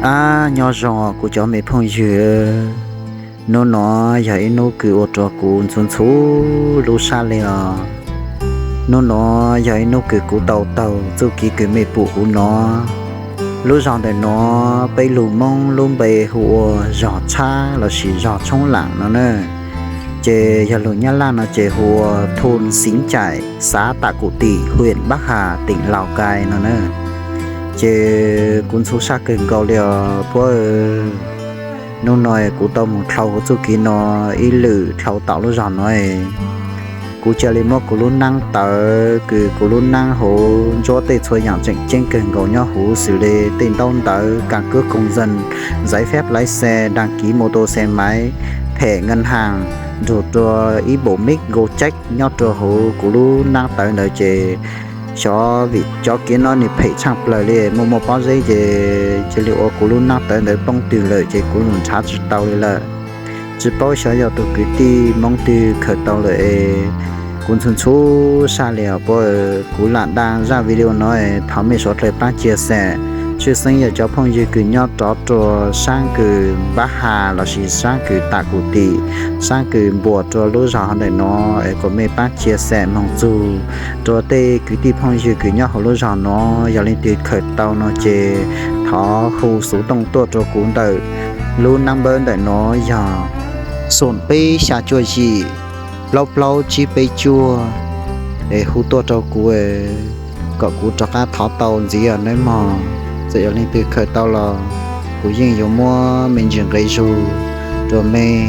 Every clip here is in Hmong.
Ab, nyob zoo kuv cov me phooj ywg, hnub no yog ib hnub kws ua rau kuv ntxhua ntxhuv lub sab li os. Hnub no yog ib hnub kws kuv tau taug txuj kev kws mej pum huv no. Lub zog ntawm no peb lug Moob lub npe hu ua zog Tshab lossis zog Tshoob Laam no na. Ces yog lug Nyab Laj no ces hu ua Thôn Xín Chải, xã Tả Cụt Tỉ, huyện Bắc Hà, tỉnh Lào Cai no na. Ces kuv ntxhua sab kawg nkaus li os puab. Hnub no kuv tau mus dlhau huv txuj kev no ib lwm dlhau tom lub zog no. Kuv ca le muab kuv lub neeb tawv kws kuv lub neeb huv ntsuab tej txhua yaam tseem ceeb kawg nkaus nyob huv xws le tej ntaub ntawv căn cước công dân, giấy phép lái xe, đăng ký mô tô xe máy, thẻ ngân hàng, nrug rua ib bộ mic Go Check nyob rua huv kuv lub neeb tawv ntawd ces xyov vim cov kev no nws phem tshaaj plawg li, muaj muaj pob zeb ces cia li ua kuv lub neeb tawv ntawd poob twg lawm ces kuv lug nrhav tsi tau li lawm. Tsi paub xyov yog tus kwv tij Moob twg khaws tau lawm es kuv ntxhua ntxhua sab li os puab. Kuv lam dag zaj video no es thov mej suav dlawg paab chia sẻ, tshwj xeeb yog cov phooj ywg kws nyob rov rua saab kws Npab Has lossis saab kws Tam Kus Tim, saab kws npuam rua lub zog hov ntawm no es kuas mej paab chia sẻ moog txug rua tej kwv tij phooj ywg kws nyob huv lub zog no. Yog leej twg khaws tau no ces thov hu xuv tooj tuaj rua kuv ntawm lub nab npawb ntawm no yog xoom peb xya cuaj yim plaub plaub tsib peb cuaj es hu tuaj rau kuv kom kuv rov qab thov tau ntxiv os nawb mog. Txawm yog leej twg khaws tau los kuv yeej yuav muab me ntsis nqe zug rua mej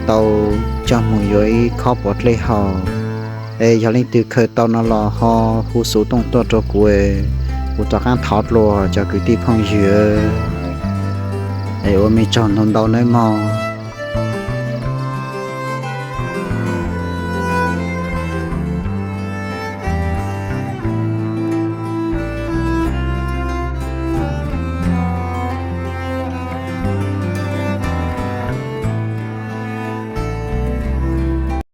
tau coj moog yuav ib khob puav dlej haus. Es yog leej twg khaws tau no los ho hu xuv tooj tuaj rua kuv, kuv rov qab thov dlua cov kwv tij phooj ywg es ua mej tsaug ntau ntau nawb mog.